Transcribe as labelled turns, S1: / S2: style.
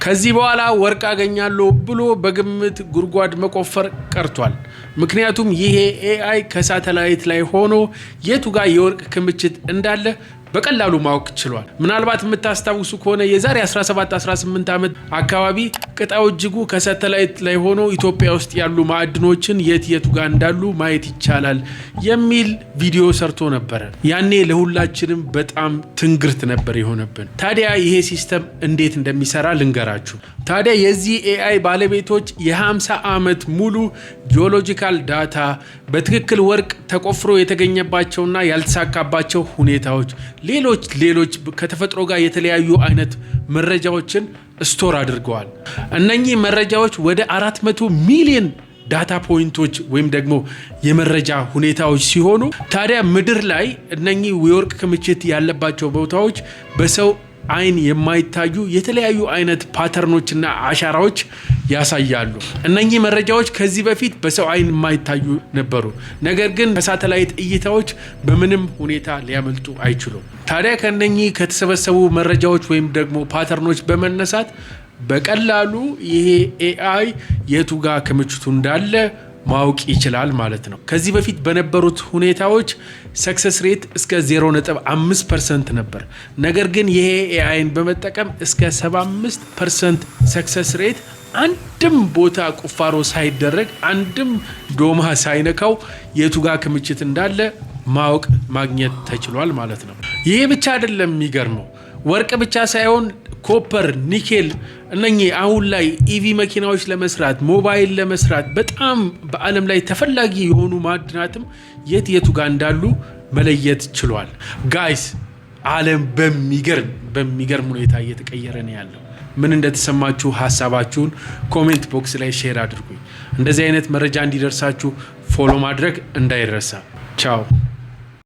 S1: ከዚህ በኋላ ወርቅ አገኛለሁ ብሎ በግምት ጉድጓድ መቆፈር ቀርቷል። ምክንያቱም ይሄ AI ከሳተላይት ላይ ሆኖ የቱ ጋር የወርቅ ክምችት እንዳለ በቀላሉ ማወቅ ችሏል። ምናልባት የምታስታውሱ ከሆነ የዛሬ 17 18 ዓመት አካባቢ ቅጣው እጅጉ ከሳተላይት ላይ ሆኖ ኢትዮጵያ ውስጥ ያሉ ማዕድኖችን የት የቱ ጋር እንዳሉ ማየት ይቻላል የሚል ቪዲዮ ሰርቶ ነበረ። ያኔ ለሁላችንም በጣም ትንግርት ነበር የሆነብን። ታዲያ ይሄ system እንዴት እንደሚሰራ ልንገራችሁ። ታዲያ የዚህ AI ባለቤቶች የ50 ዓመት ሙሉ geological data፣ በትክክል ወርቅ ተቆፍሮ የተገኘባቸውና ያልተሳካባቸው ሁኔታዎች፣ ሌሎች ሌሎች ከተፈጥሮ ጋር የተለያዩ አይነት መረጃዎችን store አድርገዋል። እነኚህ መረጃዎች ወደ 400 ሚሊዮን data point ኦች ወይም ደግሞ የመረጃ ሁኔታዎች ሲሆኑ፣ ታዲያ ምድር ላይ እነኚህ የወርቅ ክምችት ያለባቸው ቦታዎች በሰው አይን የማይታዩ የተለያዩ አይነት pattern ኦችና አሻራዎች ያሳያሉ። እነኚህ መረጃዎች ከዚህ በፊት በሰው አይን የማይታዩ ነበሩ። ነገር ግን ከሳተላይት እይታዎች በምንም ሁኔታ ሊያመልጡ አይችሉም። ታዲያ ከእነኚህ ከተሰበሰቡ መረጃዎች ወይም ደግሞ pattern ኦች በመነሳት በቀላሉ ይሄ AI የቱ ጋር ክምችቱ እንዳለ ማወቅ ይችላል ማለት ነው። ከዚህ በፊት በነበሩት ሁኔታዎች success rate እስከ 0.5% ነበር። ነገር ግን ይሄ AI ን በመጠቀም እስከ 75% success rate፣ አንድም ቦታ ቁፋሮ ሳይደረግ፣ አንድም ዶማ ሳይነካው የቱ ጋር ክምችት እንዳለ ማወቅ ማግኘት ተችሏል ማለት ነው። ይሄ ብቻ አይደለም የሚገርመው፣ ወርቅ ብቻ ሳይሆን copper፣ nickel፣ እነኚህ አሁን ላይ EV መኪናዎች ለመስራት፣ ሞባይል ለመስራት በጣም በዓለም ላይ ተፈላጊ የሆኑ ማዕድናትም የት የቱ ጋር እንዳሉ መለየት ችሏል። Guys፣ ዓለም በሚገርም በሚገርም ሁኔታ እየተቀየረ ነው ያለው። ምን እንደተሰማችሁ ሀሳባችሁን comment box ላይ share አድርጉኝ። እንደዚህ አይነት መረጃ እንዲደርሳችሁ follow ማድረግ እንዳይረሳ። ቻው።